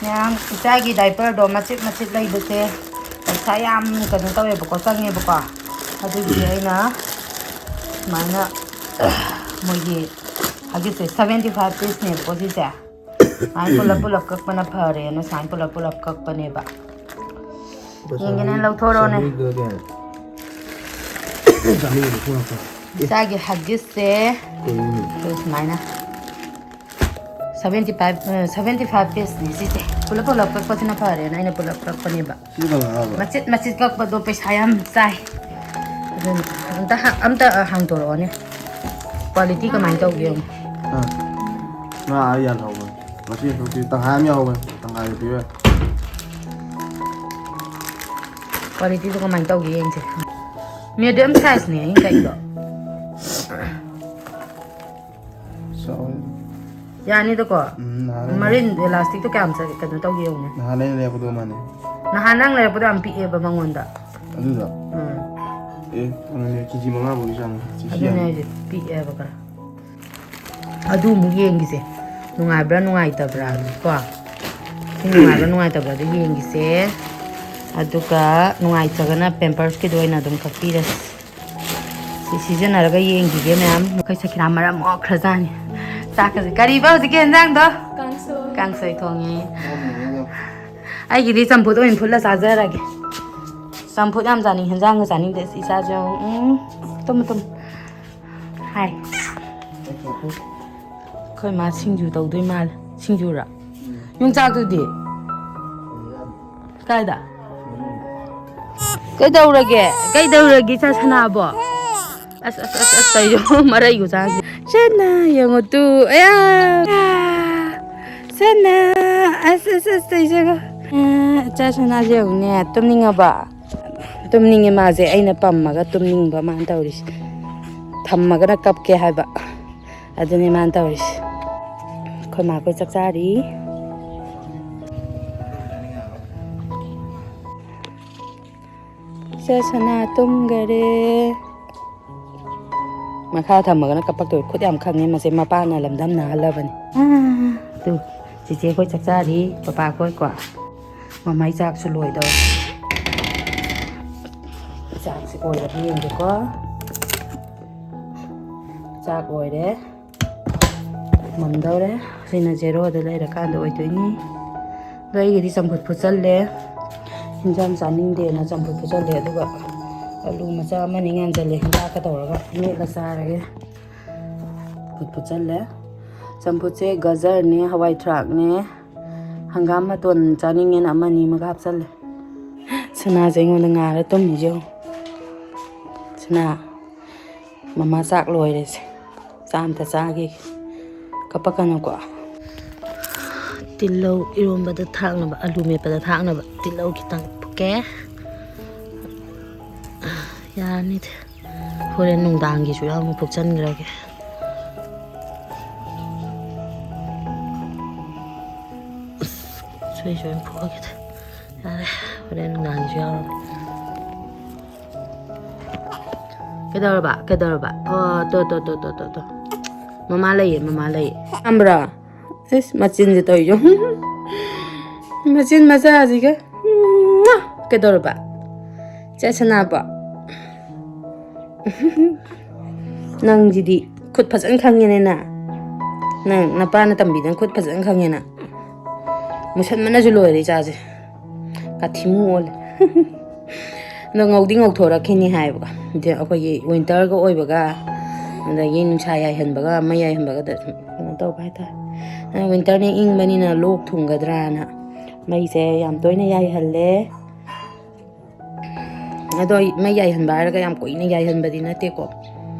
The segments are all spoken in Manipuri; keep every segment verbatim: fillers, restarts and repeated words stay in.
ꯃꯌꯥꯝ, ꯏꯆꯥꯒꯤ ꯗꯥꯏꯄꯔꯗꯣ ꯃꯆꯤꯠ ꯃꯆꯤꯠ ꯂꯩꯕꯁꯦ ꯄꯩꯁꯥ ꯌꯥꯝ ꯀꯩꯅꯣ ꯇꯧꯋꯦꯕꯀꯣ, ꯆꯪꯉꯦꯕꯀꯣ꯫ ꯑꯗꯨꯒꯤ ꯑꯩꯅ ꯁꯨꯃꯥꯏꯅ ꯃꯣꯏꯒꯤ ꯍꯧꯖꯤꯛꯁꯦ ꯁꯚꯦꯟꯇꯤ ꯐꯥꯏꯚ ꯄꯤꯁꯅꯦꯕꯀꯣ ꯁꯤꯁꯦ꯫ ꯁꯨꯃꯥꯏꯅ ꯄꯨꯂꯞ ꯄꯨꯂꯞ ꯀꯛꯄꯅ ꯐꯔꯦꯅ ꯁꯨꯃꯥꯏꯅ ꯄꯨꯂꯞ ꯄꯨꯂꯞ ꯀꯛꯄꯅꯦꯕ꯫ ꯌꯦꯡꯒꯦꯅꯦ, ꯂꯧꯊꯣꯔꯛꯑꯣꯅꯦ꯫ ꯆꯥꯝꯃꯔꯤꯒ ꯅꯤꯐꯨ ꯉꯥꯛꯇ꯫ ꯏꯆꯥꯒꯤ ꯍꯒꯤꯁꯁꯦ ꯀꯩꯅꯣ? ꯑꯗꯨ ꯁꯨꯃꯥꯏꯅ ꯁꯚꯦꯟꯇꯤ ꯐꯥꯏꯚ, ꯁꯚꯦꯟꯇꯤ ꯐꯥꯏꯚ ꯄꯤꯁꯅꯤ ꯁꯤꯁꯦ꯫ ꯄꯨꯂꯞ ꯄꯨꯂꯞ ꯀꯛꯄꯁꯤꯅ ꯐꯔꯦꯅ ꯑꯩꯅ ꯄꯨꯂꯞ ꯀꯛꯄꯅꯦꯕ꯫ ꯁꯤꯗꯤ ꯀꯅꯥ ꯍꯥꯏꯕ? ꯃꯆꯤꯠ ꯃꯆꯤꯠ ꯀꯛꯄꯗꯣ ꯄꯩꯁꯥ ꯌꯥꯝ ꯆꯥꯏ꯫ ꯑꯗꯨꯅ ꯑꯝꯇ ꯍꯥ-, ꯑꯝꯇ ꯍꯥꯡꯗꯣꯔꯛꯑꯣꯅꯦ꯫ ꯀ꯭ꯋꯥꯂꯤꯇꯤ ꯀꯃꯥꯏꯅ ꯇꯧꯒꯦ ꯌꯦꯡꯉꯨ꯫ ꯑꯥ꯫ ꯉꯥ ꯑꯥ ꯌꯥꯜꯍꯧꯕꯅꯦ꯫ ꯃꯆꯦꯠ ꯁꯔꯨꯛꯇꯤ ꯇꯪꯈꯥꯏ ꯑꯃ ꯌꯥꯎꯕꯅꯦ꯫ ꯇꯪꯈꯥꯏꯗꯣ ꯄꯤꯔꯣ꯫ ꯀ꯭ꯋꯥꯂꯤꯇꯤꯗꯣ ꯀꯃꯥꯏꯅ ꯇꯧꯒꯦ ꯌꯦꯡꯁꯦ꯫ ꯃꯦꯗꯤꯌꯝ ꯁꯥꯏꯖꯅꯦ ꯑꯩꯅ ꯀꯛꯏꯗꯣ꯫ ꯆꯥꯎꯋꯦ꯫ ꯌꯥꯅꯤꯗꯀꯣ? ꯎꯝ, ꯅꯍꯥꯟ ꯑꯩꯅ ꯃꯔꯤꯟ ꯑꯦꯂꯥꯁꯇꯤꯛꯇꯣ ꯀꯌꯥꯝ ꯆ-, ꯀꯩꯅꯣ ꯇꯧꯒꯦ ꯌꯦꯡꯉꯨꯅꯦ꯫ ꯅꯍꯥꯟ ꯑꯩꯅ ꯂꯩꯔꯛꯄꯗꯣ ꯃꯥꯅꯦ꯫ ꯅꯍꯥꯟ ꯅꯪ ꯂꯩꯔꯛꯄꯗꯣ ꯌꯥꯝ ꯄꯤꯛꯑꯦꯕ ꯃꯉꯣꯟꯗ꯫ ꯑꯗꯨꯗꯣ? ꯎꯝ꯫ ꯑꯦ, ꯀꯩꯅꯣꯅꯦ, ꯀꯦꯖꯤ ꯃꯉꯥ ꯐꯥꯎꯒꯤ ꯆꯥꯡꯅꯦ꯫ ꯁꯤ ꯑꯗꯨꯅꯦ ꯌꯥꯅꯤ꯫ ꯍꯥꯏꯁꯦ, ꯄꯤꯛꯑꯦꯕ ꯈꯔ꯫ ꯑꯗꯨ ꯑꯃꯨꯛ ꯌꯦꯡꯈꯤꯁꯦ, ꯅꯨꯡꯉꯥꯏꯕ꯭ꯔꯥ ꯅꯨꯡꯉꯥꯏꯇꯕ꯭ꯔꯥ ꯀꯣ꯫ ꯁꯤ ꯅꯨꯡꯉꯥꯏꯕ꯭ꯔꯥ ꯅꯨꯡꯉꯥꯏꯇꯕ꯭ꯔꯥꯗꯣ ꯌꯦꯡꯈꯤꯁꯦ꯫ ꯑꯗꯨꯒ ꯅꯨꯡꯉꯥꯏꯇ꯭ꯔꯒꯅ ꯄꯦꯝꯄꯔꯁꯀꯤꯗꯣ ꯑꯣꯏꯅ ꯑꯗꯨꯝ ꯀꯛꯄꯤꯔꯁꯤ꯫ ꯁꯤ ꯁꯤꯖꯤꯟꯅꯔꯒ ꯌꯦꯡꯈꯤꯒꯦ ꯃꯌꯥꯝ꯫ ꯑꯩꯈꯣꯏ ꯁꯈꯤꯅꯥ ꯃꯔꯝ ꯃꯣꯛꯈ꯭ꯔꯖꯥꯠꯅꯤ꯫ ꯆꯥꯛꯀꯁꯦ ꯀꯔꯤꯕ ꯍꯧꯖꯤꯛꯀꯤ ꯌꯦꯟꯖꯥꯡꯗꯣ? ꯀꯥꯡꯁꯣꯏ꯫ ꯀꯥꯡꯁꯣꯏ ꯊꯣꯡꯉꯤ꯫ ꯑꯩꯒꯤꯗꯤ ꯆꯝꯐꯨꯠ ꯑꯣꯏꯅ ꯐꯨꯠꯂ ꯆꯥꯖꯔꯒꯦ꯫ ꯆꯝꯐꯨꯠ ꯌꯥꯝ ꯆꯥꯅꯤꯡ, ꯍꯦꯟꯖꯥꯡꯒ ꯆꯥꯅꯤꯡꯗꯦ꯫ ꯑꯁ, ꯏꯆꯥꯁꯨ ꯌꯦꯡꯉꯨ꯫ ꯎꯝ, ꯇꯨꯝꯃꯨ, ꯇꯨꯝꯃꯨ꯫ ꯍꯥꯏ꯫ ꯑꯩꯈꯣꯏ ꯃꯥ ꯁꯤꯡꯖꯨ ꯇꯧꯗꯣꯏ ꯃꯥꯜꯂꯦ꯫ ꯁꯤꯡꯖꯨꯔ? ꯌꯣꯡꯆꯥꯛꯇꯨꯗꯤ? ꯀꯥꯏꯗ? ꯀꯩꯗꯧꯔꯒꯦ? ꯀꯩꯗꯧꯔꯒꯦ, ꯏꯆꯥ ꯁꯅꯥꯕꯣ? ꯑꯁ, ꯑꯁ, ꯑꯁ, ꯑꯁ, ꯇꯧꯔꯤꯗꯣ ꯃꯔꯩ ꯈꯨꯆꯥꯁꯦ꯫ ꯁꯅꯥ, ꯌꯦꯡꯉꯣ ꯇꯨ꯫ ꯑꯌꯥ! ꯁꯅꯥ! ꯑꯁ, ꯑꯁ, ꯑꯁ, ꯇꯧꯔꯤꯁꯦ ꯌꯦꯡꯉꯣ꯫ ꯑ, ꯏꯆꯥ ꯁꯅꯥꯁꯦ ꯌꯦꯡꯉꯨꯅꯦ, ꯇꯨꯝꯅꯤꯡꯉꯕ? ꯇꯨꯝꯅꯤꯡꯉꯦ ꯃꯥꯁꯦ, ꯑꯩꯅ ꯄꯝꯃꯒ ꯇꯨꯝꯅꯤꯡꯕ ꯃꯥꯅ ꯇꯧꯔꯤꯁꯦ꯫ ꯊꯝꯃꯒꯅ ꯀꯞꯀꯦ ꯍꯥꯏꯕ꯫ ꯑꯗꯨꯅꯦ ꯃꯥꯅ ꯇꯧꯔꯤꯁꯦ꯫ ꯑꯩꯈꯣꯏ ꯃꯥ ꯑꯩꯈꯣꯏ ꯆꯥꯛ ꯆꯥꯔꯤ꯫ ꯏꯆꯥ ꯁꯅꯥ ꯇꯨꯝꯈꯔꯦ꯫ ꯃꯈꯥ ꯊꯝꯃꯒꯅ ꯀꯞꯄꯛꯇꯣꯏ꯫ ꯈꯨꯠ ꯌꯥꯝ ꯈꯪꯉꯦ ꯃꯁꯦ, ꯃꯄꯥꯅ ꯂꯝꯗꯝ ꯅꯥꯍꯜꯂꯕꯅꯤ꯫ ꯑꯥ, ꯇꯨ, ꯆꯤꯆꯦ ꯑꯩꯈꯣꯏ ꯆꯥꯛ ꯆꯥꯔꯤ, ꯄꯄꯥ ꯑꯩꯈꯣꯏꯀꯣ꯫ ꯃꯃꯥꯏ ꯆꯥꯛꯁꯨ ꯂꯣꯏꯗꯧꯔꯦ꯫ ꯆꯥꯛꯁꯦ ꯑꯣꯏꯔꯕ ꯌꯦꯡꯒꯦꯀꯣ꯫ ꯆꯥꯛ ꯑꯣꯏꯔꯦ꯫ ꯃꯨꯟꯗꯧꯔꯦ꯫ ꯁꯤꯅ ꯖꯦꯔꯣꯗ ꯂꯩꯔꯀꯥꯟꯗ ꯑꯣꯏꯗꯣꯏꯅꯤ꯫ ꯑꯗꯣ ꯑꯩꯒꯤꯗꯤ ꯆꯝꯐꯨꯠ ꯐꯨꯠꯆꯜꯂꯦ꯫ ꯍꯤꯟꯖꯥꯡ ꯆꯥꯅꯤꯡꯗꯦꯅ ꯆꯝꯐꯨꯠ ꯐꯨꯠꯆꯜꯂꯦ꯫ ꯑꯗꯨꯒ ꯑꯂꯨ ꯃꯆꯥ ꯑꯃꯅꯤ ꯉꯥꯟꯖꯜꯂꯦ꯫ ꯍꯤꯟꯖꯥꯡꯒ ꯇꯧꯔꯒ ꯃꯦꯠꯂ ꯆꯥꯔꯒꯦ꯫ ꯐꯨꯠ ꯐꯨꯠꯆꯜꯂꯦ꯫ ꯆꯝꯐꯨꯠꯁꯦ ꯒꯖꯔꯅꯦ, ꯍꯋꯥꯏ ꯊ꯭ꯔꯥꯛꯅꯦ, ꯍꯪꯒꯥꯝ ꯃꯇꯣꯟ ꯆꯥꯅꯤꯡꯉꯦꯅ ꯑꯃꯅꯤ ꯑꯃꯒ ꯍꯥꯞꯆꯜꯂꯦ꯫ ꯁꯅꯥꯁꯦ ꯑꯩꯉꯣꯟꯗ ꯉꯥꯔ ꯇꯨꯝꯃꯤꯁꯦ ꯌꯦꯡꯉꯨ꯫ ꯁꯅꯥ, ꯃꯃꯥ ꯆꯥꯛ ꯂꯣꯏꯔꯦꯁꯦ꯫ ꯆꯥ ꯑꯝꯇ ꯆꯥꯈꯤꯒꯦ꯫ ꯀꯞꯄꯛꯀꯅꯨꯀꯣ꯫ ꯇꯤꯜꯍꯧ ꯏꯔꯣꯝꯕꯗ ꯊꯥꯛꯅꯕ, ꯑꯂꯨ ꯃꯦꯠꯄꯗ ꯊꯥꯛꯅꯕ ꯇꯤꯜꯍꯧ ꯈꯤꯇꯪ ꯐꯨꯠꯀꯦ꯫ ꯌꯥꯔꯅꯤꯗ꯫ ꯍꯣꯔꯦꯟ ꯅꯨꯡꯗꯥꯡꯒꯤꯁꯨ ꯌꯥꯎꯅ ꯐꯨꯠꯆꯟꯈ꯭ꯔꯒꯦ꯫ ꯑꯁ, ꯁꯣꯏ ꯁꯣꯏ ꯐꯨꯠꯂꯒꯦꯗ꯫ ꯌꯥꯔꯦ, ꯍꯣꯔꯦꯟ ꯅꯨꯡꯗꯥꯡꯒꯤꯁꯨ ꯌꯥꯎꯔꯅꯤ꯫ ꯀꯩꯗꯧꯔꯕ? ꯀꯩꯗꯧꯔꯕ? ꯑꯣ, ꯇꯣ, ꯇꯣ, ꯇꯣ꯫ ꯃꯃꯥ ꯂꯩꯌꯦ, ꯃꯃꯥ ꯂꯩꯌꯦ꯫ ꯈꯪꯕ꯭ꯔꯣ? ꯏꯁ, ꯃꯆꯤꯟꯁꯦ ꯇꯧꯔꯤꯁꯦ꯫ ꯃꯆꯤꯟ ꯃꯆꯥꯁꯤꯒ꯫ ꯀꯩꯗꯧꯔꯕ? ꯆꯠꯁꯅꯥꯕ꯫ ꯅꯪꯁꯤꯗꯤ ꯈꯨꯠ ꯐꯖꯅ ꯈꯪꯉꯦꯅꯦ ꯅꯪ꯫ ꯅꯪ ꯅꯄꯥꯅ ꯇꯝꯕꯤꯗꯅ ꯈꯨꯠ ꯐꯖꯅ ꯈꯪꯉꯦ ꯅꯪ꯫ ꯃꯨꯁꯟꯕꯅꯁꯨ ꯂꯣꯏꯔꯦ ꯏꯆꯥꯁꯦ꯫ ꯀꯥꯊꯤꯃꯨ ꯑꯣꯜꯂꯦ꯫ ꯑꯗꯣ ꯉꯧꯗꯤ ꯉꯧꯊꯣꯔꯛꯈꯤꯅꯤ ꯍꯥꯏꯕꯀꯣ꯫ ꯑꯗ ꯑꯩꯈꯣꯏꯒꯤ ꯋꯤꯟꯇꯔꯒ ꯑꯣꯏꯕꯒ, ꯑꯗꯒꯤ ꯅꯨꯡꯁꯥ ꯌꯥꯏꯍꯟꯕꯒ, ꯃꯩ ꯌꯥꯏꯍꯟꯕꯒꯗ ꯁꯨꯝ ꯀꯩꯅꯣ ꯇꯧꯕ ꯍꯥꯏꯇꯥꯔꯦ꯫ ꯋꯤꯟꯇꯔꯅ ꯏꯪꯕꯅꯤꯅ ꯂꯣꯛ ꯊꯨꯡꯒꯗ꯭ꯔꯥꯅ ꯃꯩꯁꯦ ꯌꯥꯝ ꯇꯣꯏꯅ ꯌꯥꯏꯍꯜꯂꯦ꯫ ꯑꯗꯣ ꯑꯩ ꯃꯩ ꯌꯥꯏꯍꯟꯕ ꯍꯥꯏꯔꯒ ꯌꯥꯝ ꯀꯨꯏꯅ ꯌꯥꯏꯍꯟꯕꯗꯤ ꯅꯠꯇꯦꯀꯣ,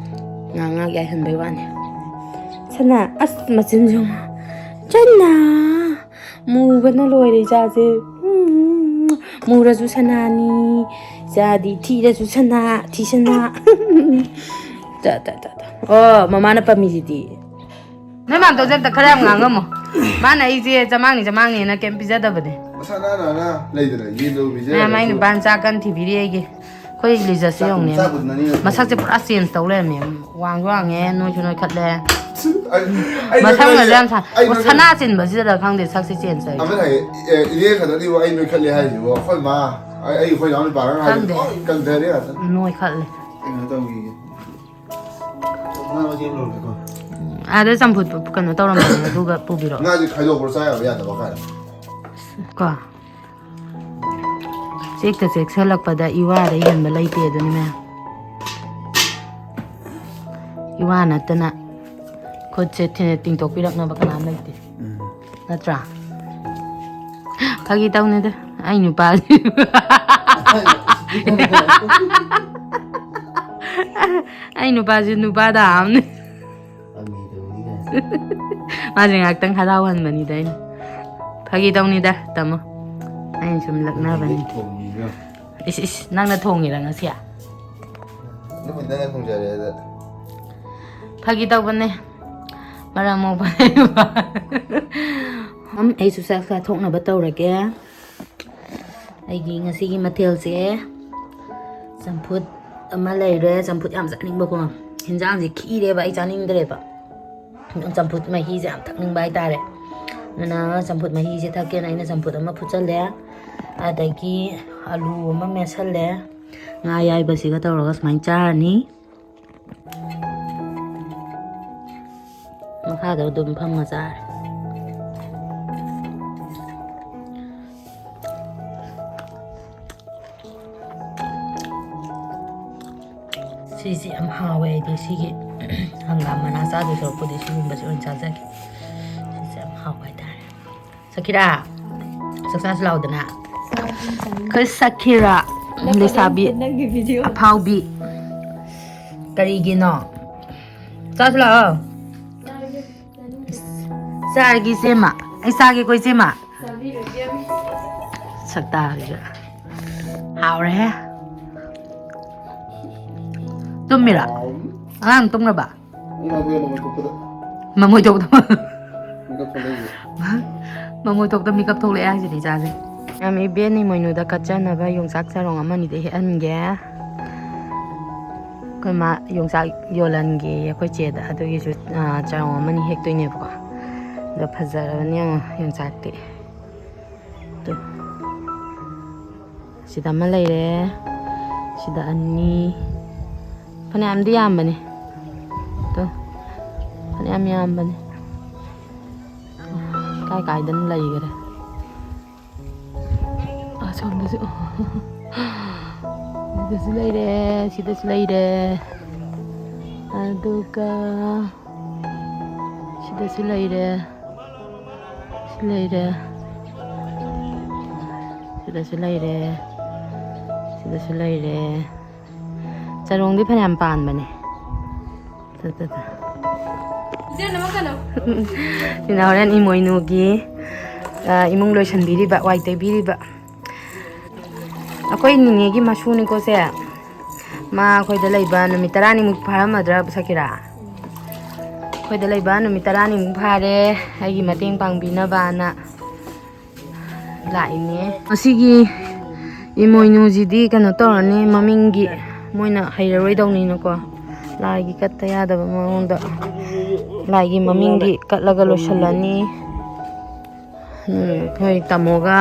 ꯉꯥꯏꯍꯥꯛ ꯉꯥꯏꯍꯥꯛ ꯌꯥꯏꯍꯟꯕꯩ ꯋꯥꯅꯤ꯫ ꯁꯅꯥ, ꯑꯁ, ꯃꯆꯤꯟꯁꯨ ꯌꯦꯡꯉꯣ꯫ ꯆꯟꯅ ꯃꯨꯕꯅ ꯂꯣꯏꯔꯦ ꯏꯆꯥꯁꯦ꯫ ꯎꯝ, ꯃꯨꯔꯁꯨ ꯁꯅꯥꯅꯤ, ꯏꯆꯥꯗꯤ ꯊꯤꯔꯁꯨ ꯁꯅꯥ, ꯊꯤꯁꯅꯥ꯫ ꯇ, ꯇ, ꯇ, ꯇ꯫ ꯑꯣ, ꯃꯃꯥꯅ ꯄꯝꯃꯤꯁꯤꯗꯤ꯫ ꯅꯣꯏ ꯃꯥꯝꯇꯣꯟꯁꯦ ꯑꯝꯇ ꯈꯔ ꯌꯥꯝ ꯉꯥꯡꯉꯝꯃꯣ꯫ ꯃꯥꯅ ꯑꯩꯁꯦ ꯆꯃꯥꯡꯅꯤ ꯆꯃꯥꯡꯅꯤꯅ ꯀꯩꯝ ꯄꯤꯖꯗꯕꯅꯦ꯫ ꯃꯁꯥ ꯅꯥꯟ ꯅꯥꯟꯅ ꯂꯩꯗꯅ ꯌꯦꯟꯗꯣ ꯄꯤꯖꯔꯒꯁꯨ꯫ ꯃꯌꯥꯝ ꯑꯩ ꯅꯨꯄꯥꯅ ꯆꯥꯛ ꯀꯟꯅ ꯊꯤꯕꯤꯔꯤ ꯑꯩꯒꯤ꯫ ꯑꯩꯈꯣꯏ ꯂꯤꯖꯠꯁꯦ ꯆꯥꯛ ꯌꯦꯡꯉꯨꯅꯦ꯫ ꯆꯥꯛꯄꯨꯗꯤ ꯅꯪꯅ ꯃꯁꯛꯁꯦ ꯊꯣꯡꯉꯤ꯫ ꯄꯨꯔꯥ ꯆꯦꯟꯖ ꯇꯧ ꯂꯩꯔꯝꯃꯦ꯫ ꯋꯥꯡꯁꯨ ꯋꯥꯡꯉꯦ, ꯅꯣꯏꯁꯨ ꯅꯣꯏꯈꯠꯂꯦ꯫ ꯑꯩ, ꯑꯩ ꯃꯁꯝꯒꯁꯦ ꯅꯣꯏꯈꯠꯂꯦ꯫ ꯌꯥꯝ ꯁꯥꯡ-, ꯑꯩ ꯑꯣ, ꯅꯣꯏꯈꯠꯂꯦ꯫ ꯁꯅꯥ ꯆꯤꯟꯕꯁꯤꯗ ꯈꯪꯗꯦ ꯁꯛꯁꯤ ꯆꯦꯟꯖ ꯇꯧꯔꯤꯁꯦ꯫ ꯑꯃꯅ ꯍꯥꯏꯌꯦ, "ꯑꯦ, ꯏꯅꯦ ꯈꯛꯇꯅꯤꯕꯨ ꯑꯩ ꯅꯣꯏꯈꯠꯂꯦ ꯍꯥꯏꯁꯤꯕꯨ?" ꯑꯩꯈꯣꯏ ꯃꯥ, ꯑꯩ, ꯑꯩ ꯑꯩꯈꯣꯏ ꯏꯅꯥꯎ ꯅꯨꯄꯥꯒ ꯍꯥꯏꯁꯦ ꯈꯪꯗꯦ꯫ ꯂꯣꯏ ꯀꯪꯊꯔꯦ ꯉꯥꯛꯇ꯫ ꯅꯣꯏꯈꯠꯂꯦ꯫ ꯀꯩꯅꯣ ꯇꯧꯈꯤꯒꯦ꯫ ꯉꯥ ꯃꯆꯦꯠ ꯑꯃ ꯂꯧꯔꯒꯦꯀꯣ꯫ ꯑꯥꯗ ꯆꯝꯐꯨꯠ ꯀꯩꯅꯣ ꯇꯧꯔꯝꯕꯅꯦ, ꯑꯗꯨꯒ ꯄꯨꯕꯤꯔꯛꯑꯣ꯫ ꯉꯥꯁꯦ ꯈꯥꯏꯗꯣꯛꯄ꯭ꯔꯣ ꯆꯥ ꯌꯥꯕ ꯌꯥꯗꯕ ꯀꯥꯏꯅ? ꯀꯣ꯫ ꯆꯦꯛꯇ ꯆꯦꯛꯁꯜꯂꯛꯄꯗ ꯏꯋꯥꯗ ꯍꯦꯟꯕ ꯂꯩꯇꯦ ꯑꯗꯨꯅꯤ ꯃꯌꯥꯝ꯫ ꯏꯋꯥ ꯅꯠꯇꯅ ꯈꯨꯠꯁꯦ ꯊꯤ-, ꯇꯤꯡꯊꯣꯛꯄꯤꯔꯛꯅꯕ ꯀꯅꯥꯝ ꯂꯩꯇꯦ꯫ ꯎꯝ꯫ ꯅꯠꯇ꯭ꯔꯥ? ꯐꯥꯒꯤ ꯇꯧꯅꯤꯗ꯫ ꯑꯩ ꯅꯨꯄꯥ-, ꯑꯩ ꯅꯨꯄꯥꯁꯦ ꯅꯨꯄꯥ ꯗꯥꯝꯅꯦ꯫ ꯐꯥꯒꯤ ꯇꯧꯅꯤ ꯀꯥꯏꯅ꯫ ꯃꯥꯁꯦ ꯉꯥꯏꯍꯥꯛꯇꯪ ꯍꯔꯥꯎꯍꯟꯕꯅꯤꯗ ꯑꯩꯅ꯫ ꯐꯥꯒꯤ ꯇꯧꯅꯤꯗ, ꯇꯥꯃꯣ꯫ ꯑꯩꯅ ꯁꯨꯝ ꯂꯛꯅꯕꯅꯤ꯫ ꯊꯣꯡꯉꯤꯔꯣ? ꯏꯁ, ꯏꯁ, ꯅꯪꯅ ꯊꯣꯡꯉꯤꯔ ꯉꯁꯤ? ꯅꯪ ꯅꯪꯅ ꯊꯣꯡꯖꯔꯦ ꯑꯗ꯫ ꯐꯥꯒꯤ ꯇꯧꯕꯅꯦ꯫ ꯃꯔꯝ ꯃꯣꯛꯄ ꯂꯩꯕ꯫ ꯎꯝ, ꯑꯩꯁꯨ ꯆꯥꯛ ꯆꯥꯊꯣꯛꯅꯕ ꯇꯧꯔꯒꯦ꯫ ꯑꯩꯒꯤ ꯉꯁꯤꯒꯤ ꯃꯊꯦꯜꯁꯦ ꯆꯝꯐꯨꯠ ꯑꯃ ꯂꯩꯔꯦ꯫ ꯆꯝꯐꯨꯠ ꯌꯥꯝ ꯆꯥꯅꯤꯡꯕꯀꯣ꯫ ꯍꯤꯟꯖꯥꯡꯁꯦ ꯈꯤꯔꯦꯕ, ꯑꯩ ꯆꯥꯅꯤꯡꯗ꯭ꯔꯦꯕ꯫ ꯆꯝꯐꯨꯠ ꯃꯍꯤꯁꯦ ꯌꯥꯝ ꯊꯛꯅꯤꯡꯕ ꯍꯥꯏꯇꯥꯔꯦ꯫ ꯑꯗꯨꯅ ꯆꯝꯐꯨꯠ ꯃꯍꯤꯁꯦ ꯊꯛꯀꯦꯅ ꯑꯩꯅ ꯆꯝꯐꯨꯠ ꯑꯃ ꯐꯨꯠꯆꯜꯂꯦ꯫ ꯑꯗꯒꯤ ꯑꯂꯨ ꯑꯃ ꯃꯦꯠꯁꯜꯂꯦ꯫ ꯉꯥ ꯑꯌꯥꯏꯕꯁꯤꯒ ꯇꯧꯔꯒ ꯁꯨꯃꯥꯏꯅ ꯆꯥꯔꯅꯤ꯫ ꯃꯈꯥꯗ ꯑꯗꯨꯝ ꯐꯝꯃ ꯆꯥꯔꯦ꯫ ꯁꯤꯁꯤ ꯌꯥꯝ ꯍꯥꯎꯋꯦ ꯑꯩꯗꯤ꯫ ꯁꯤꯒꯤ ꯍꯪꯒꯥꯝ ꯃꯅꯥ ꯆꯥꯗꯣꯏ ꯁꯔꯨꯛꯄꯨꯗꯤ ꯁꯤꯒꯨꯝꯕꯁꯤ ꯑꯣꯏꯅ ꯆꯥꯖꯒꯦ꯫ ꯁꯤꯁꯦ ꯌꯥꯝ ꯍꯥꯎꯕ ꯍꯥꯏꯇꯥꯔꯦ꯫ ꯁꯈꯤꯔꯥ, ꯆꯥꯛ ꯆꯥꯁꯤ ꯂꯥꯎꯗꯅ꯫ ꯑꯩꯈꯣꯏ ꯁꯈꯤꯔꯥ, ꯂꯩꯁꯥꯕꯤ ꯅꯪꯒꯤ ꯚꯤꯗꯤꯑꯣ꯫ ꯑꯐꯥꯎꯕꯤ꯫ ꯀꯔꯤꯒꯤꯅꯣ? ꯆꯥꯁꯤ ꯂꯥꯛꯑꯣ꯫ ꯆꯥꯔꯒꯦ ꯏꯆꯦꯃ꯫ ꯑꯩ ꯆꯥꯒꯦꯀꯣ ꯏꯆꯦꯃ꯫ ꯆꯥꯕꯤꯔꯒꯦ꯫ ꯁꯛꯇꯥꯁꯤꯒ꯫ ꯍꯥꯎꯔꯦꯍꯦ꯫ ꯇꯨꯝꯃꯤꯔꯣ? ꯑꯉꯥꯡ ꯇꯨꯝꯈ꯭ꯔꯕ? ꯃꯃꯣꯏ ꯊꯣꯛꯇ꯫ ꯃꯃꯣꯏ ꯊꯣꯛꯇ ꯃꯤꯀꯞ ꯊꯣꯛꯂꯛꯑꯦ ꯍꯥꯏꯁꯤꯗꯤ ꯏꯆꯥꯁꯦ꯫ ꯌꯥꯝ ꯏꯕꯦꯟ ꯏꯃꯣꯏꯅꯨꯗ ꯀꯠꯆꯅꯕ ꯌꯣꯡꯆꯥꯛ ꯆꯔꯣꯡ ꯑꯃꯅꯤꯗ ꯍꯦꯛꯍꯟꯒꯦ꯫ ꯑꯩꯈꯣꯏ ꯃꯥ ꯌꯣꯡꯆꯥꯛ ꯌꯣꯜꯍꯟꯒꯦꯌꯦ ꯑꯩꯈꯣꯏ ꯆꯦꯗ, ꯑꯗꯨꯒꯤꯁꯨ, ꯑꯥ, ꯆꯔꯣꯡ ꯑꯃꯅꯤ ꯍꯦꯛꯇꯣꯏꯅꯦꯕꯀꯣ꯫ ꯑꯗꯣ ꯐꯖꯔꯕꯅꯤ ꯌꯦꯡꯉꯣ ꯌꯣꯡꯆꯥꯛꯇꯤ꯫ ꯇꯨ꯫ ꯁꯤꯗ ꯑꯃ ꯂꯩꯔꯦ꯫ ꯁꯤꯗ ꯑꯅꯤ꯫ ꯐꯅꯌꯥꯝꯗꯤ ꯌꯥꯝꯕꯅꯦ꯫ ꯇꯨ꯫ ꯐꯅꯌꯥꯝ ꯌꯥꯝꯕꯅꯦ꯫ ꯀꯥꯏ ꯀꯥꯏꯗꯅ ꯂꯩꯈꯔꯦ꯫ ꯑꯁꯣꯝꯗꯁꯨ꯫ ꯁꯤꯗꯁꯨ ꯂꯩꯔꯦ, ꯁꯤꯗꯁꯨ ꯂꯩꯔꯦ꯫ ꯑꯗꯨꯒ ꯁꯤꯗꯁꯨ ꯂꯩꯔꯦ꯫ ꯁꯤ ꯂꯩꯔꯦ꯫ ꯁꯤꯗꯁꯨ ꯂꯩꯔꯦ꯫ ꯁꯤꯗꯁꯨ ꯂꯩꯔꯦ꯫ ꯆꯔꯣꯡꯗꯤ ꯐꯅꯌꯥꯝ ꯄꯥꯟꯕꯅꯦ꯫ ꯇ, ꯇ, ꯇ꯫ ꯁꯤꯅ ꯍꯣꯔꯦꯟ ꯏꯃꯣꯏꯅꯨꯒꯤ, ꯑ, ꯏꯃꯨꯡ ꯂꯣꯏꯁꯟꯕꯤꯔꯤꯕ, ꯋꯥꯏ ꯇꯩꯕꯤꯔꯤꯕ꯫ ꯑꯩꯈꯣꯏ ꯅꯤꯅꯦꯒꯤ ꯃꯁꯨꯅꯤꯀꯣ ꯁꯦ꯫ ꯃꯥ ꯑꯩꯈꯣꯏꯗ ꯂꯩꯕ ꯅꯨꯃꯤꯠ ꯇꯔꯥꯅꯤꯃꯨꯛ ꯐꯥꯔꯝꯃꯗ꯭ꯔꯥ, ꯁꯀꯤꯔꯥ? ꯑꯩꯈꯣꯏꯗ ꯂꯩꯕ ꯅꯨꯃꯤꯠ ꯇꯔꯥꯅꯤꯃꯨꯛ ꯐꯥꯔꯦ, ꯑꯩꯒꯤ ꯃꯇꯦꯡ ꯄꯥꯡꯕꯤꯅꯕꯅ ꯂꯥꯛꯏꯅꯦ꯫ ꯃꯁꯤꯒꯤ ꯏꯃꯣꯏꯅꯨꯁꯤꯗꯤ ꯀꯩꯅꯣ ꯇꯧꯔꯅꯤ, ꯃꯃꯤꯡꯒꯤ ꯃꯣꯏꯅ ꯍꯩꯔꯔꯣꯏꯗꯧꯅꯤꯅꯀꯣ, ꯂꯥꯏꯒꯤ ꯀꯠꯇ ꯌꯥꯗꯕ ꯃꯑꯣꯡꯗ ꯂꯥꯏꯒꯤ ꯃꯃꯤꯡꯒꯤ ꯀꯠꯂꯒ ꯂꯣꯏꯁꯤꯜꯂꯅꯤ꯫ ꯎꯝ, ꯑꯩꯈꯣꯏ ꯇꯥꯃꯣꯒ,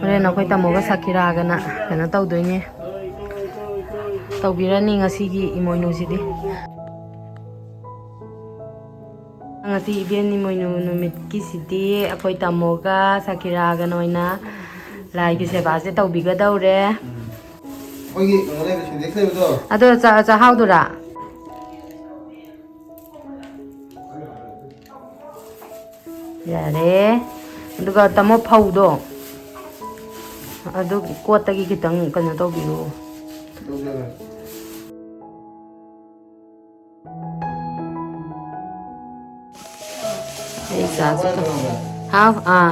ꯍꯣꯔꯦꯟ ꯑꯩꯈꯣꯏ ꯇꯥꯃꯣꯒ ꯁꯀꯤꯔꯥꯒꯅ ꯀꯩꯅꯣ ꯇꯧꯗꯣꯏꯅꯦ, ꯇꯧꯕꯤꯔꯅꯤ ꯉꯁꯤꯒꯤ ꯏꯃꯣꯏꯅꯨꯁꯤꯗꯤ꯫ ꯉꯁꯤ ꯏꯕꯦꯟ ꯏꯃꯣꯏꯅꯨ ꯅꯨꯃꯤꯠꯀꯤꯁꯤꯗꯤ ꯑꯩꯈꯣꯏ ꯇꯥꯃꯣꯒ ꯁꯀꯤꯔꯥꯒꯅ ꯑꯣꯏꯅ ꯂꯥꯏꯒꯤ ꯁꯦꯕꯥꯁꯦ ꯇꯧꯕꯤꯒꯗꯧꯔꯦ꯫ ꯑꯩꯈꯣꯏꯒꯤ ꯀꯩꯅꯣ ꯂꯩꯕ, ꯁꯤꯟꯇꯦꯛꯁ ꯂꯩꯕꯗꯣ꯫ ꯑꯗꯣ ꯆꯥ-, ꯆꯥꯍꯥꯎꯗꯨꯔꯥ? ꯌꯥꯔꯦ꯫ ꯑꯗꯨꯒ ꯇꯥꯃꯣ ꯐꯧꯗꯣ ꯑꯗꯨ ꯀꯣꯠꯇꯒꯤ ꯈꯤꯇꯪ ꯀꯩꯅꯣ ꯇꯧꯕꯤꯌꯨ꯫ ꯂꯧꯖꯔꯦ꯫ ꯑꯩ ꯏꯆꯥꯁꯨ ꯀꯟ-, ꯍꯥꯎ, ꯑꯥ꯫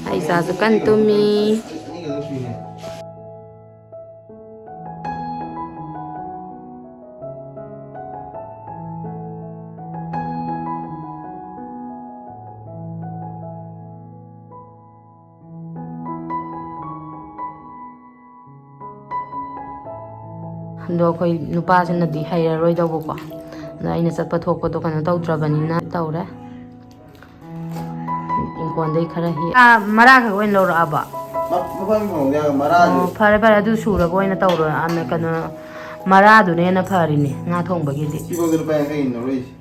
ꯑꯩ ꯏꯆꯥꯁꯨ ꯀꯟ ꯇꯨꯝꯃꯤ꯫ ꯑꯗꯣ ꯑꯩꯈꯣꯏ ꯅꯨꯄꯥꯁꯤꯅꯗꯤ ꯍꯩꯔꯔꯣꯏꯗꯧꯕꯀꯣ꯫ ꯑꯗꯣ ꯑꯩꯅ ꯆꯠꯄ ꯊꯣꯛꯄꯗꯣ ꯀꯩꯅꯣ ꯇꯧꯗ꯭ꯔꯕꯅꯤꯅ ꯇꯧꯔꯦ꯫ ꯏꯪꯈꯣꯜꯗꯩ ꯈꯔ ꯍꯦꯛ꯫ ꯑꯥ, ꯃꯔꯥ ꯈꯛ ꯑꯣꯏꯅ ꯂꯧꯔꯛꯑꯕ? ꯃ-, ꯃꯐꯝ ꯐꯪꯗꯦ ꯍꯥꯏꯕ, ꯃꯔꯥꯁꯦ꯫ ꯑꯣ, ꯐꯔꯦ, ꯐꯔꯦ, ꯑꯗꯨ ꯁꯨꯔꯒ ꯑꯣꯏꯅ ꯇꯧꯔꯣ꯫ ꯑꯥ, ꯀꯩꯅꯣ, ꯃꯔꯥꯗꯨꯅ ꯍꯦꯟꯅ ꯐꯔꯤꯅꯦ ꯉꯥ ꯊꯣꯡꯕꯒꯤꯗꯤ꯫ ꯁꯤꯐꯥꯎꯗ ꯂꯨꯄꯥ ꯌꯥꯡꯈꯩ ꯂꯧꯔꯛꯏꯁꯦ꯫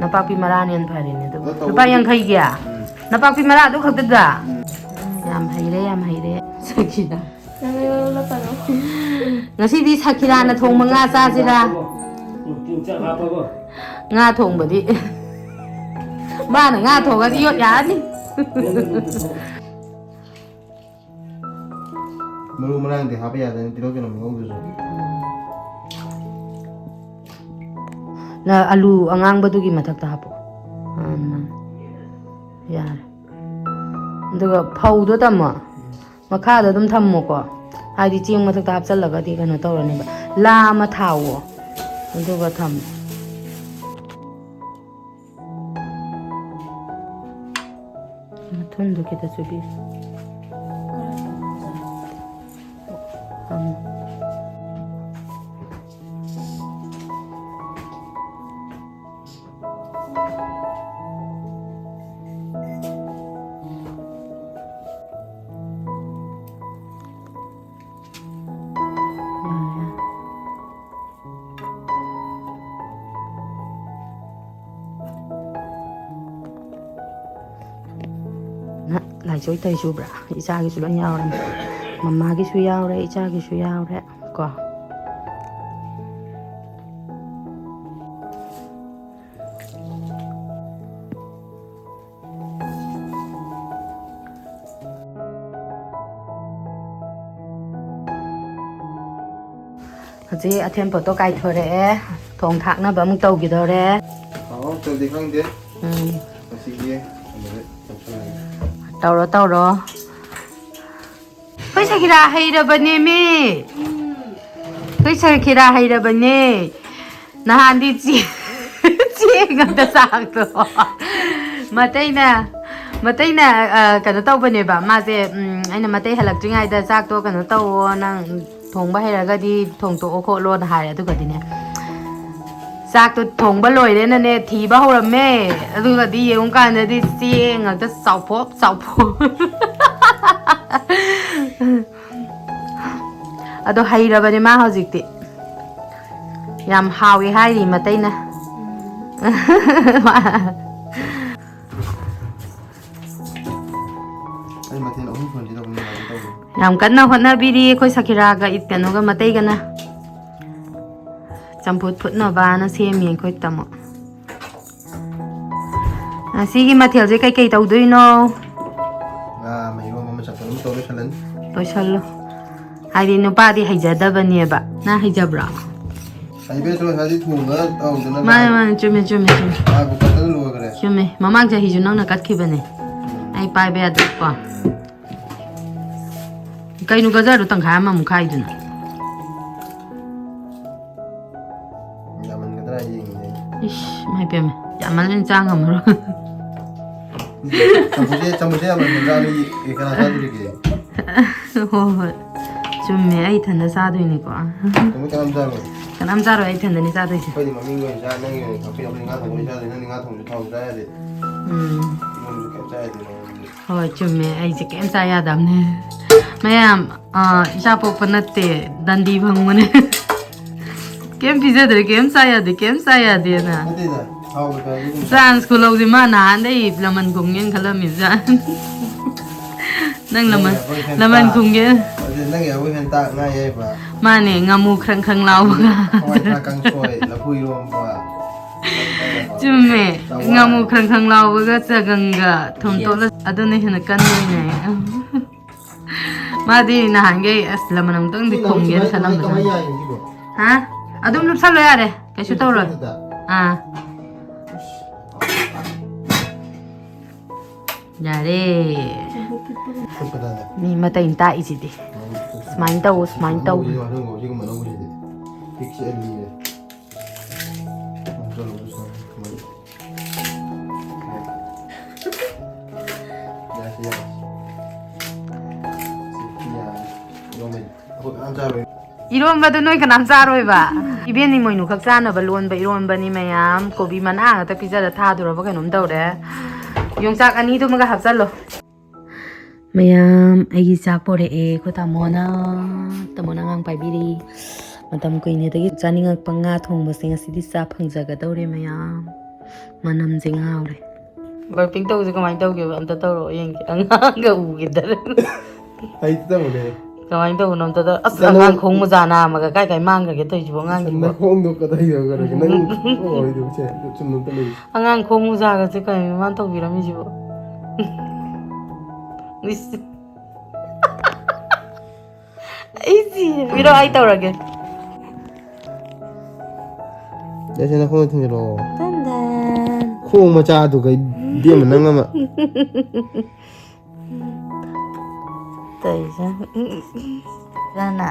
ꯅꯄꯥꯛꯄꯤ ꯃꯔꯥꯅ ꯍꯦꯟꯅ ꯐꯔꯤꯅꯦ ꯑꯗꯨ꯫ ꯑꯗꯣ ꯇꯧꯕꯗꯤ ꯂꯨꯄꯥ ꯌꯥꯡꯈꯩꯒꯤ? ꯎꯝ꯫ ꯅꯄꯥꯛꯄꯤ ꯃꯔꯥ ꯑꯗꯨ ꯈꯛꯇꯗ? ꯎꯝ꯫ ꯌꯥꯝ ꯍꯩꯔꯦ, ꯌꯥꯝ ꯍꯩꯔꯦ꯫ ꯁꯈꯤꯅ꯫ ꯉꯁꯤꯗꯤ ꯁꯈꯤꯔꯥꯅ ꯊꯣꯡꯕ ꯉꯥ ꯆꯥꯁꯤꯔꯥ? ꯉꯥ ꯊꯣꯡꯕꯗꯤ ꯃꯥꯅ ꯉꯥ ꯊꯣꯡꯉꯗꯤ ꯌꯣꯠ ꯌꯥꯔꯅꯤ꯫ ꯃꯔꯨ ꯃꯔꯥꯡꯗꯤ ꯍꯥꯞꯄ ꯌꯥꯗꯅꯤ, ꯇꯤꯜꯍꯧ ꯆꯅꯝ ꯉꯧꯗ꯭ꯔꯁꯨ꯫ ꯅ ꯑꯂꯨ ꯑꯉꯥꯡꯕꯗꯨꯒꯤ ꯃꯊꯛꯇ ꯍꯥꯞꯄꯣ꯫ ꯑꯥ, ꯌꯥꯔꯦ꯫ ꯑꯗꯨꯒ ꯐꯧꯗꯣ ꯇꯝꯃꯣ꯫ ꯃꯈꯥꯗ ꯑꯗꯨꯝ ꯊꯝꯃꯣꯀꯣ, ꯍꯥꯏꯗꯤ ꯆꯦꯡ ꯃꯊꯛꯇ ꯍꯥꯞꯆꯜꯂꯒꯗꯤ ꯀꯩꯅꯣ ꯇꯧꯔꯅꯦꯕ, ꯂꯥ ꯑꯃ ꯊꯥꯎꯋꯣ, ꯑꯗꯨꯒ ꯊꯝꯃꯣ꯫ ꯃꯊꯨꯟꯗꯣ ꯈꯤꯇ ꯆꯨꯕꯤꯌꯨ꯫ ꯊꯝꯃꯣ꯫ ꯅ ꯂꯥꯏꯆꯣꯏ ꯇꯩ ꯁꯨꯕ꯭ꯔꯥ? ꯏꯆꯥꯒꯤꯁꯨ ꯂꯣꯏ ꯌꯥꯎꯔꯦ꯫ ꯃꯃꯥꯒꯤꯁꯨ ꯌꯥꯎꯔꯦ, ꯏꯆꯥꯒꯤꯁꯨ ꯌꯥꯎꯔꯦ ꯀꯣ꯫ ꯍꯧꯖꯤꯛ ꯑꯊꯦꯟ ꯄꯣꯠꯇꯣ ꯀꯥꯏꯊꯣꯔꯛꯑꯦ, ꯊꯣꯡ ꯊꯥꯛꯅꯕ ꯑꯃꯨꯛ ꯇꯧꯈꯤꯗꯧꯔꯦ꯫ ꯍꯥꯎ ꯍꯥꯎꯇ꯭ꯔꯗꯤ ꯈꯪꯗꯦ꯫ ꯎꯝ꯫ ꯉꯁꯤꯒꯤ ꯀꯩꯅꯣꯗ ꯇꯧꯁꯜꯂꯒꯦ꯫ ꯇꯧꯔꯣ, ꯇꯧꯔꯣ꯫ ꯑꯩꯈꯣꯏ ꯁꯈꯤꯔꯥ ꯍꯩꯔꯕꯅꯦꯃꯤ꯫ ꯑꯩꯈꯣꯏ ꯁꯈꯤꯔꯥ ꯍꯩꯔꯕꯅꯦ꯫ ꯅꯍꯥꯟꯗꯤ ꯆꯦ-, ꯆꯦꯡ ꯑꯝꯇ ꯆꯥꯛꯇꯣ ꯃꯇꯩꯅ, ꯃꯇꯩꯅ, ꯑ, ꯀꯩꯅꯣ ꯇꯧꯕꯅꯦꯕ꯫ ꯃꯥꯁꯦ, ꯎꯝ, ꯑꯩꯅ ꯃꯇꯩ ꯍꯜꯂꯛꯇ꯭ꯔꯤꯉꯩꯗ ꯆꯥꯛꯇꯣ ꯀꯩꯅꯣ ꯇꯧꯋꯣ ꯅꯪ, ꯊꯣꯡꯕ ꯍꯩꯔꯒꯗꯤ ꯊꯣꯡꯇꯣꯛꯑꯣ ꯈꯣꯠꯂꯣꯅ ꯍꯥꯏꯔꯦ꯫ ꯑꯗꯨꯒꯗꯤꯅꯦ, ꯆꯥꯛꯇꯣ ꯊꯣꯡꯕ ꯂꯣꯏꯔꯦꯅꯅꯦ ꯊꯤꯕ ꯍꯧꯔꯝꯃꯦ꯫ ꯑꯗꯨꯒꯗꯤ ꯌꯦꯡꯉꯨꯀꯥꯟꯗꯗꯤ ꯆꯦꯡ ꯉꯥꯛꯇ ꯆꯥꯎꯐꯣꯞ ꯆꯥꯎꯐꯣꯞ꯫ ꯑꯗꯣ ꯍꯩꯔꯕꯅꯦ ꯃꯥ ꯍꯧꯖꯤꯛꯇꯤ꯫ ꯌꯥꯝ ꯍꯥꯎꯋꯦ ꯍꯥꯏꯔꯤ ꯃꯇꯩꯅ꯫ ꯑꯩ ꯃꯊꯦꯜ ꯑꯍꯨꯝ ꯊꯣꯡꯁꯤ ꯇꯧꯕꯅꯤ, ꯌꯥꯒꯦ ꯇꯧꯕꯅꯤ꯫ ꯌꯥꯝ ꯀꯟꯅ ꯍꯣꯠꯅꯕꯤꯔꯤ ꯑꯩꯈꯣꯏ ꯁꯀꯤꯔꯥꯒ ꯏꯠ ꯀꯩꯅꯣꯒ ꯃꯇꯩꯒꯅ꯫ ꯆꯝꯐꯨꯠ ꯐꯨꯠꯅꯕꯅ ꯁꯦꯝꯃꯤ ꯑꯩꯈꯣꯏ ꯇꯥꯃꯣ꯫ ꯉꯁꯤꯒꯤ ꯃꯊꯦꯜꯁꯦ ꯀꯩꯀꯩ ꯇꯧꯗꯣꯏꯅꯣ? ꯉꯥ ꯑꯃ, ꯏꯔꯣꯝꯕ ꯑꯃ, ꯆꯝꯐꯨꯠ ꯑꯃ ꯇꯧꯔ ꯂꯣꯏꯁꯜꯂꯅꯤ꯫ ꯂꯣꯏꯁꯜꯂꯣ꯫ ꯍꯥꯏꯗꯤ ꯅꯨꯄꯥꯗꯤ ꯍꯩꯖꯗꯕꯅꯦꯕ꯫ ꯅꯪ ꯍꯩꯖꯕ꯭ꯔꯣ? ꯍꯩꯕꯦꯁꯨ ꯉꯁꯥꯏꯗꯤ ꯊꯣꯡꯉꯒ ꯇꯧꯗꯅ ꯃꯥꯅꯦ, ꯂꯥꯛꯑꯦ꯫ ꯃꯥꯅꯦ, ꯆꯨꯝꯃꯦ, ꯆꯨꯝꯃꯦ, ꯆꯨꯝꯃꯦ꯫ ꯃꯥꯕꯨ ꯀꯠꯇꯅ ꯂꯣꯏꯈ꯭ꯔꯦ꯫ ꯆꯨꯝꯃꯦ꯫ ꯃꯃꯥꯡ ꯆꯍꯤꯁꯨ ꯅꯪꯅ ꯀꯠꯈꯤꯕꯅꯦ꯫ ꯎꯝ꯫ ꯑꯩ ꯄꯥꯏꯕ ꯌꯥꯗꯕꯀꯣ꯫ ꯀꯩꯅꯣ ꯒꯖꯔꯗꯣ ꯇꯪꯈꯥꯏ ꯑꯃꯃꯨꯛ ꯈꯥꯏꯗꯨꯅ꯫ ꯌꯥꯝꯃꯟꯒꯗ꯭ꯔꯥ ꯌꯦꯡꯉꯤꯅꯦ꯫ ꯏꯁ, ꯏꯃꯥꯏ ꯄꯦꯝꯃ꯫ ꯌꯥꯝꯃꯟꯂꯦꯅ ꯆꯥ ꯉꯝꯃꯔꯣꯏ꯫ ꯆꯝꯐꯨꯠꯁꯦ, ꯆꯝꯐꯨꯠꯁꯦ ꯌꯥꯝꯃꯟꯒꯗ꯭ꯔꯥ ꯅꯣꯏ ꯀꯅꯥ ꯆꯥꯗꯣꯔꯤꯒꯦ? ꯍꯣꯏ, ꯍꯣꯏ꯫ ꯆꯨꯝꯃꯦ, ꯑꯩ ꯏꯊꯟꯗ ꯆꯥꯗꯣꯏꯅꯤꯀꯣ꯫ ꯆꯝꯐꯨꯠ ꯀꯅꯥꯝ ꯆꯥꯔꯣꯏ? ꯀꯅꯥꯝ ꯆꯥꯔꯣꯏ, ꯑꯩ ꯏꯊꯟꯗꯅꯤ ꯆꯥꯗꯣꯏꯁꯦ꯫ ꯑꯩꯈꯣꯏꯗꯤ ꯃꯃꯤꯡꯒꯤ ꯑꯣꯏꯅ ꯆꯥ, ꯅꯪꯒꯤ ꯑꯣꯏꯅ ꯈꯥꯛꯄꯤꯔꯣ, ꯑꯩꯈꯣꯏꯗꯤ ꯉꯥ ꯊꯣꯡꯕ ꯑꯣꯏꯅ ꯆꯥꯗꯣꯏꯅꯦ, ꯅꯪꯗꯤ ꯉꯥ ꯊꯣꯡꯕꯁꯨ ꯊꯥꯎ ꯆꯥ ꯌꯥꯗꯦ꯫ ꯎꯝ꯫ ꯏꯔꯣꯟꯕꯁꯨ ꯀꯩꯝ ꯆꯥ ꯌꯥꯗꯦ ꯅꯪꯗꯤ꯫ ꯍꯣꯏ, ꯆꯨꯝꯃꯦ, ꯑꯩꯁꯦ ꯀꯩꯝ ꯆꯥ ꯌꯥꯗꯕꯅꯦ꯫ ꯃꯌꯥꯝ, ꯑ, ꯏꯆꯥ ꯄꯣꯛꯄ ꯅꯠꯇꯦ, ꯗꯟꯗꯤ ꯐꯪꯕꯅꯦ꯫ ꯀꯩꯝ ꯄꯤꯖꯗ꯭ꯔꯦ, ꯀꯩꯝ ꯆꯥ ꯌꯥꯗꯦ, ꯀꯩꯝ ꯆꯥ ꯌꯥꯗꯦꯅ꯫ ꯅꯠꯇꯦꯗ, ꯊꯥꯎ ꯀꯩꯀꯥ ꯑꯗꯨꯝ ꯆꯥꯟꯁ ꯈꯨꯂꯧꯁꯦ ꯃꯥ ꯅꯍꯥꯟꯗꯩ ꯂꯃꯟ ꯈꯨꯝꯒꯦꯅ ꯈꯜꯂꯝꯃꯤꯖꯥꯠꯅꯤ꯫ ꯅꯪ ꯂꯃꯟ, ꯅꯪꯒꯤ ꯑꯩꯈꯣꯏ ꯍꯦꯟꯇꯥꯛ, ꯂꯃꯟ ꯈꯨꯝꯒꯦ꯫ ꯑꯗꯨ ꯅꯪꯒꯤ ꯑꯩꯈꯣꯏ ꯍꯦꯟꯇꯥꯛ ꯉꯥ ꯑꯌꯥꯏꯕ꯫ ꯃꯥꯅꯦ, ꯉꯥꯃꯨ ꯈ꯭ꯔꯪ ꯈ꯭ꯔꯪ ꯂꯥꯎꯕꯒ꯫ ꯍꯋꯥꯏ ꯊ꯭ꯔꯥꯛ ꯀꯥꯡꯁꯣꯏ, ꯂꯐꯨ ꯏꯔꯣꯝꯕ꯫ ꯆꯨꯝꯃꯦ꯫ ꯆꯥꯛꯋꯥꯏ꯫ ꯉꯥꯃꯨ ꯈ꯭ꯔꯪ ꯈ꯭ꯔꯪ ꯂꯥꯎꯕꯒ ꯆꯒꯪꯒ ꯊꯣꯝ ꯇꯣꯠꯂ ꯑꯗꯨꯅ ꯍꯦꯟꯅ ꯀꯟꯕꯅꯦ꯫ ꯃꯥꯗꯤ ꯅꯍꯥꯟꯈꯩ ꯑꯁ ꯂꯃꯟ ꯑꯃꯨꯛꯇꯪꯗꯤ ꯁꯤ ꯅꯪ ꯈꯨꯝꯒꯦꯅ ꯁꯨꯃꯥꯏ, ꯁꯨꯃꯥꯏ ꯈꯜꯂꯝꯕꯖꯥꯠꯅꯤ꯫ ꯀꯃꯥꯏ ꯌꯥꯏꯅꯣ ꯁꯤꯕꯣ? ꯍꯥ? ꯑꯗꯨꯝ ꯂꯨꯞꯁꯜꯂꯣ ꯌꯥꯔꯦ, ꯀꯩꯁꯨ ꯁꯤ ꯇꯧꯔꯣꯏ꯫ ꯁꯤꯗ? ꯑꯥ꯫ ꯌꯥꯔꯦ꯫ ꯐꯨꯠꯄꯗꯅꯦ꯫ ꯃꯤ ꯃꯇꯩꯅ ꯇꯥꯛꯏꯁꯤꯗꯤ꯫ ꯁꯨꯃꯥꯏꯅ ꯇꯧ, ꯁꯨꯃꯥꯏꯅ ꯇꯧ꯫ ꯑꯅꯧꯕꯁꯤꯗꯤ, ꯑꯅꯧꯕꯁꯤꯒꯨꯝꯕ ꯑꯅꯧꯕꯁꯤꯗꯤ ꯄꯤꯛꯁꯦ ꯑꯅꯤꯅꯦ꯫ ꯌꯥꯔꯦ, ꯌꯥꯔꯦ꯫ ꯁꯤ ꯌꯥꯔꯦ꯫ ꯌꯥꯔꯦ꯫ ꯏꯔꯣꯟꯕꯗꯨ ꯅꯣꯏ ꯀꯅꯥꯝ ꯆꯥꯔꯣꯏꯕ? ꯏꯕꯦꯟ ꯏꯃꯣꯏꯅꯨ ꯈꯛ ꯆꯥꯅꯕ ꯂꯣꯟꯕ ꯏꯔꯣꯟꯕꯅꯤ ꯃꯌꯥꯝ꯫ ꯀꯣꯕꯤ ꯃꯅꯥ ꯉꯥꯛꯇ ꯄꯤꯖꯔ ꯊꯥꯗꯣꯔꯕ ꯀꯩꯅꯣꯝ ꯇꯧꯔꯦ꯫ ꯌꯣꯡꯆꯥꯛ ꯑꯅꯤꯗꯨꯃꯒ ꯍꯥꯞꯆꯜꯂꯣ꯫ ꯃꯌꯥꯝ, ꯑꯩꯒꯤ ꯆꯥꯛ ꯄꯣꯔꯛꯑꯦ ꯑꯩꯈꯣꯏ ꯇꯥꯃꯣꯅ꯫ ꯇꯥꯃꯣꯅ ꯑꯉꯥꯡ ꯄꯥꯏꯕꯤꯔꯤ꯫ ꯃꯇꯝ ꯀꯨꯏꯅꯗꯒꯤ ꯆꯥꯅꯤꯡꯉꯛꯄ ꯉꯥ ꯊꯣꯡꯕꯁꯦ ꯉꯁꯤꯗꯤ ꯆꯥ ꯐꯪꯖꯒꯗꯧꯔꯦ ꯃꯌꯥꯝ꯫ ꯃꯅꯝꯁꯦ ꯉꯥꯎꯔꯦ꯫ ꯕꯔꯄꯤꯡ ꯇꯧꯕꯁꯦ ꯀꯃꯥꯏꯅ ꯇꯧꯒꯦꯕ? ꯑꯝꯇ ꯇꯧꯔꯛꯑꯣ ꯌꯦꯡꯒꯦ꯫ ꯑꯉꯥꯡꯒ ꯎꯈꯤꯗ꯭ꯔꯦ꯫ ꯍꯩꯇꯕꯅꯦ꯫ ꯀꯃꯥꯏꯅ ꯇꯧꯕꯅꯣ ꯑꯝꯇ ꯇꯧ-, ꯑꯁ, ꯅꯪ ꯑꯉꯥꯡ ꯈꯣꯡ ꯃꯣꯖꯥ ꯅꯥꯝꯃꯒ ꯀꯥꯏ ꯀꯥꯏ ꯃꯥꯡꯈ꯭ꯔꯒꯦ ꯇꯧꯔꯤꯁꯤꯕꯣ ꯑꯉꯥꯡꯁꯤꯕꯣ? ꯅꯈꯣꯡꯗꯣ ꯀꯗꯥꯏ ꯌꯧꯈ꯭ꯔꯒꯦ? ꯅꯪ ꯂꯣꯏꯔꯤꯗꯨꯕꯨ ꯁꯦ, ꯆꯨꯝꯅ ꯑꯝꯇ ꯂꯩ꯫ ꯑꯉꯥꯡ ꯈꯣꯡ ꯃꯣꯖꯥꯒꯁꯦ ꯀꯩꯅꯣ ꯃꯥꯅ ꯇꯧꯕꯤꯔꯝꯃꯤꯁꯤꯕꯣ? ꯏꯁ꯫ ꯑꯩ ꯁꯤꯔꯦ꯫ ꯄꯤꯔꯣ, ꯑꯩ ꯇꯧꯔꯒꯦ꯫ ꯌꯥꯏꯁꯦ, ꯅꯈꯣꯡꯗ ꯊꯤꯟꯖꯤꯜꯂꯛꯑꯣ꯫ ꯇꯟ ꯇꯟ꯫ ꯈꯣꯡ ꯃꯆꯥꯗꯨꯒ ꯏꯕꯦꯝꯃ ꯅꯪ ꯑꯃ꯫ ꯇꯧꯔꯤꯁꯦ꯫ ꯐꯖꯅ꯫